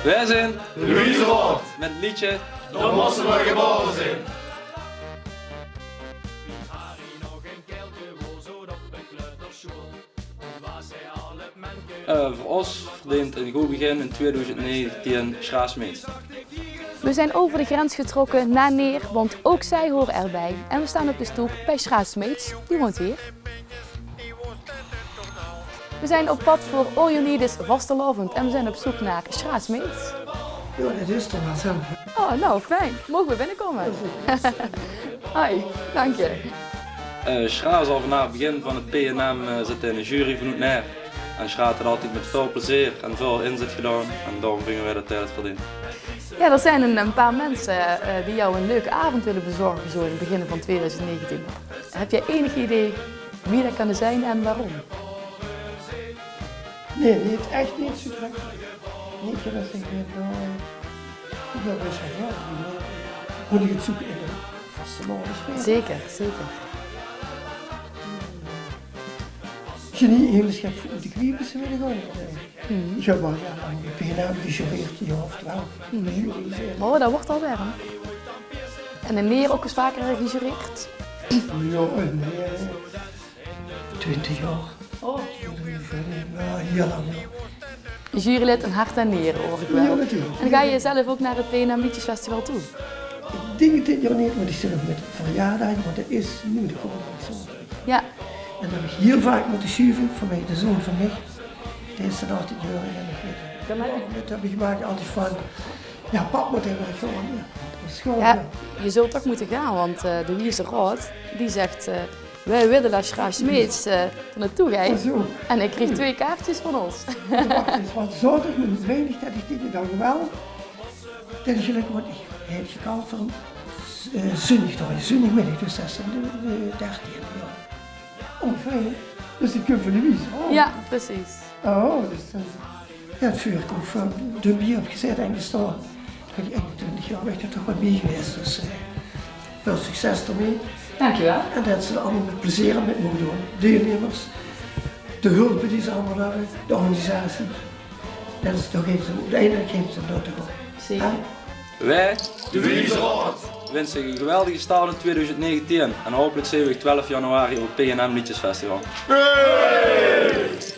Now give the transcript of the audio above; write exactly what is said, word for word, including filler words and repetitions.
Weej zien de Louise Rood mit 't leedje Dao moste we gebaore zien. Eh, veur ós verdeent ein good begin in tweeduizend negentien Sjraas Meets. We zijn over de grens getrokken naar Neer, want ook zij horen erbij. En we staan op de stoep bij Sjraas Meets, die woont hier. We zijn op pad voor All You Need Is Vastelaovend en we zijn op zoek naar Sjraas Meets. Jao, det is toch waal zelf. Oh, nou, fijn. Mogen we binnenkomen? Hoi, dank je. Eh, Sjraas, al vanaaf 't begin van 't P N M, eh, zit in de jury vanoet Neer. En Sjraas haet det altied mit väöl plezeer en väöl inzet gedaon. En daorum vinge weej det hae det verdeent. Ja, er zijn een, een paar mensen, eh, die jou een leuke avond willen bezorgen zo in het begin van tweeduizend negentien. Heb jij enig idee wie dat kan zijn en waarom? Nae, neet ech, neet zo drök. Neet det ich dink, eh, ich wil bès waal väöl, mer mót ich 't zoeke in de vastelaoveswereld? Zeker, zeker. Genie, heel scherp voor de kwiebes, weet ik ook niet. Nee. Mhm. Ich höb al, jao, lang bie P N M gejureerd, ein jaor of twelf. Mhm. Jury, eh. Oh, dat wordt al warm. En in Neer ook eens vaker gejureerd? Jao, in Neer, eh, twintig jaor. Oh. Jao, hiel lang, jao. Jurylid in hart en nieren, hoor ik wel. Jao, natuurlijk. En ga je zelf ook naar het P N M Liedjesfestival toe? Ich dink 't dit jaor neet, want ich zit nog mit verjaardaag, want det is noe de kómmende zaoterdig. Ja. En dan höb ich hiel vaak mótte sjuve vanwege de zoon van mich. Dae is dan altied jaorig en ich weit 't neet. Det höb ich gemaak altied van, jao, pap mót effe gaon, jao. Det is gewoon, ja, jao. Je zult toch moeten gaan, want, eh, de Wieze Raod, die zegt, eh, "Wij willen dat Sjraas Smeets, eh, er naartoe gaat." Oh, zo. En hij kreeg twee kaartjes van ons. Wach ins, want zaoterdig, meen ich det ich dit dan waal, det is gelök, want ich höb gekald veur, eh, zóndig, toch, zóndigmiddig, dus det is dan de, de dertiende, jao. Oh, fijn. Dus die kump van de Wieze. Oh. Ja, precies. Oh, dus, eh, jao, 't veurkoop van de bier op gezet en gestaon. Van die einentwintig jaor bön ich d'r toch waal bie gewaes, dus, eh, väöl succes d'rmit. Dankjewel. En det ze d'r allemaol mit plezeer aan mit moge doon. Deilnummers, de hulpe die ze allemaol höbbe, de organisatie. Det is toch effe, oeteindelik geit 't d'r toch óm. Zeker. Hè? Weej, de Wieze Raod, winse uch ein geweldige start in tweeduizend negentien en hopelijk zeen we uch twelf januari op 't P N M Liedjesfestival. Hey!